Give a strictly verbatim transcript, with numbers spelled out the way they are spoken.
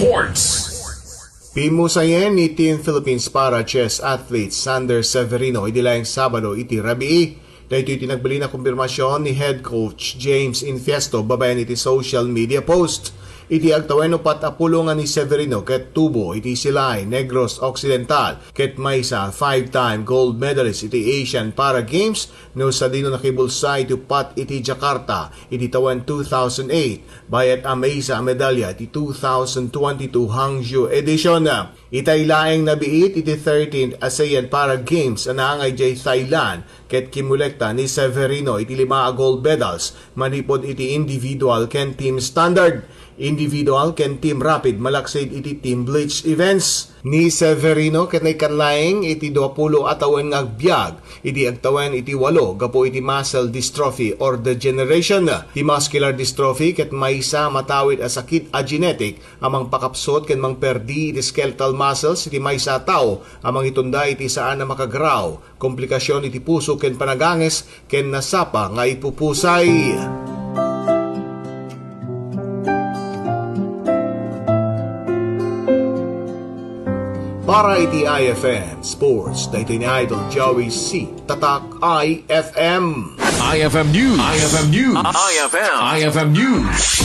Sports. Pimusayen ni Team Philippines para chess athlete Sander Severino idi laeng Sabado iti rabii. Daytoy ti nagbalin a kumpirmasion ni head coach James Infiesto babaen iti social media post. Iti agtawen upat a pulongan ni Severino ket tubo iti Silay, Negros Occidental, ket maysa five-time gold medalist iti Asian Para Games no sadino nakibulsa iti upat iti Jakarta iti tawen two thousand eight, bayat a maysa a medalya iti two thousand twenty-two Hangzhou edition. Itay laeng nabiit iti thirteenth ASEAN Para Games a naangay idiay Thailand ket kimolekta ni Severino iti lima a gold medals manipud iti individual ken team standard, individual ken team rapid malaksid iti team blitz events. Ni Severino ket naikkan laeng iti duapulo a tawen nga agbiag idi agtawen iti walo gapu iti muscle dystrophy or degeneration. Ti muscular dystrophy ket maysa a matawid a sakit a genetic a mangpakapsut ken mangperdi iti skeletal muscles iti maysa a tao a mangitunda iti saan a makagraw, komplikasion iti puso ken panaganges, ken nasapa nga ipupusay. Para iti I F M Sports, daytoy ni Idol Joey C. Tatak I F M. I F M News. I F M News. I F M. I F M News.